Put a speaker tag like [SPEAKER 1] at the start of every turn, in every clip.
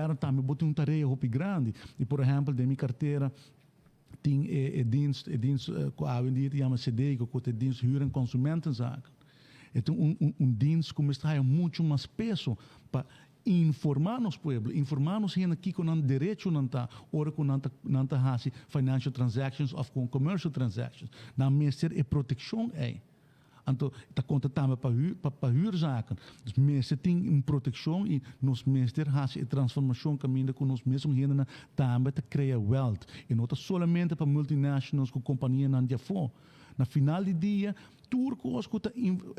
[SPEAKER 1] Gobièrnu tambe bo tin un tarea hopi grandi. I por ehèmpel den mi kartera tin e dienst, e dienst ku awendia ta yama Sedeco, ku ta e dienst huur en consumentenzaken. E ta un dienst ku mester haya muchu mas peso pa informá nos pueblo, informá nos hende kiko nan derechonan ta ora ku nan ta nan ta hasi financial transactions òf commercial transactions. Nan mester e protekshon ei. Anto ta konta tambe pa hu pa pa huurzaken. Dus mester tin un protekshon i nos mester hasi e transformashon kaminda ku nos mesun hendenan tambe ta krea wealth. E no ta solamente pa multinationals ku kompanianan di afó. Na final di dia tur kos ku ta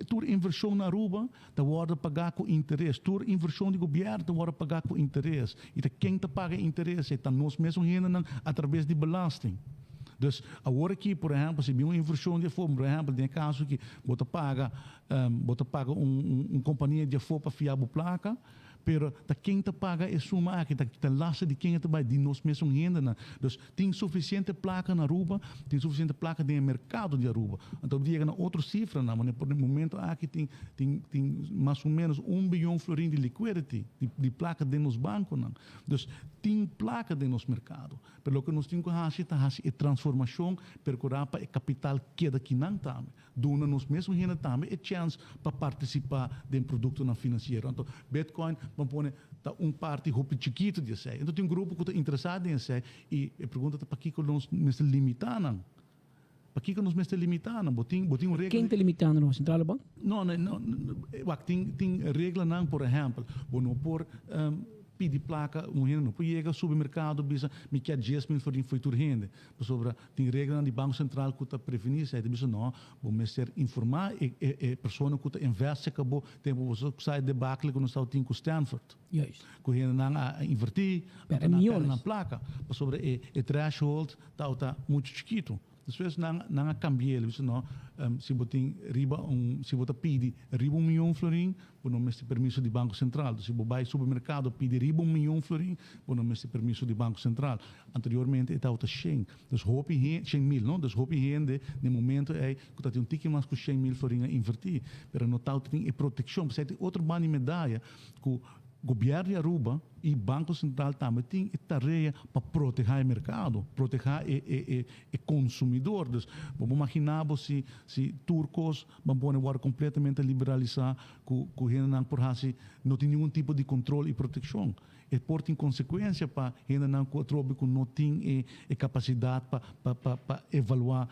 [SPEAKER 1] tur invershon na Aruba ta wòrdu pagá ku interes. Tur invershon di gobièrnu ta wòrdu pagá ku interes. I ta ken ta paga e interes? E ta nos mesun hendenan atraves di belasting. Dus awor aki por ehèmpel si bin un invershon di afó, por ehèmpel den e kaso aki bo ta paga bo ta paga un un kompania di afó pa fia bo plaka, pero ta ken ta paga e suma aki? Ta ta lasta di ken e ta bai? Di nos mesun hendenan. Dus tin sufisiente plaka na Aruba, tin sufisiente plaka den e merkado di Aruba. Anto bo ta yega na otro sifranan, manera por e momento aki tin tin tin mas o menos un biyon florin di liquidity, di di plaka den nos bankonan. Dus tin plaka den nos merkado. Pero loke nos tin ku hasi ta hasi e transformashon, perkurá pa e kapital keda kinan tambe. Duna nos mesun hende tambe e chèns pa partisipá den produktonan finansiero. Anto, Bitcoin, ban pone, ta un parti hopi chikitu di esei. Anto tin un grupo ku ta interesá den esei i e pregunta ta pakiko nos mester limitá nan? Pakiko nos mester limitá nan? Bo tin, bo tin un regla
[SPEAKER 2] Ken ta limitando nos? Centrale Bank?
[SPEAKER 1] No, no, no, wak, tin, tin reglanan, por ehèmpel, bo no por pidi plaka, un hende no por yega supermerkado bisa mi kier 10,000 florin fo'i tur hende. Pasobra tin reglanan di Banko Sentral ku ta prevení esei, ta bisa no, bo mester informá e e e persona ku ta invest serka bo tempu bo sa e debakle ku nos tawata tin ku Stanford.
[SPEAKER 2] Juist.
[SPEAKER 1] Ku hendenan a invertí,
[SPEAKER 2] Pèrdè
[SPEAKER 1] anto nan a pèrdè
[SPEAKER 2] miyones.
[SPEAKER 1] nan plaka, pasobra e e threshold tawata muchu chikitu. Despues nan nan a cambi'el, bisa no, si bo tin riba un, si bo ta pidi riba un miyon florin, bo no mester permiso di Banco Central. Si bo bai supermercado pidi riba un miyon florin, bo no mester permiso di Banco Central. Anteriormente e tabata shen. Dus hopi hen, shen mil, no? Dus hopi hende den momento ei cu ta tin un tiki mas cu 100,000 florin a inverti, pero no tabata tin e proteccion. P'esei tin otro banda di medaya cu Gobierno di Aruba y Banco Central tambe tin e tarea pa proteha e mercado, proteha e e e e consumidor. Dus bo por magina bo si si tur cos ban pone worde completamente liberalisa cu cu hendenan por haci no tin ningun tipo di control y proteccion. E por tin consecuencia pa hendenan cu atrobe cu no tin e e capacidad pa pa pa pa evalua.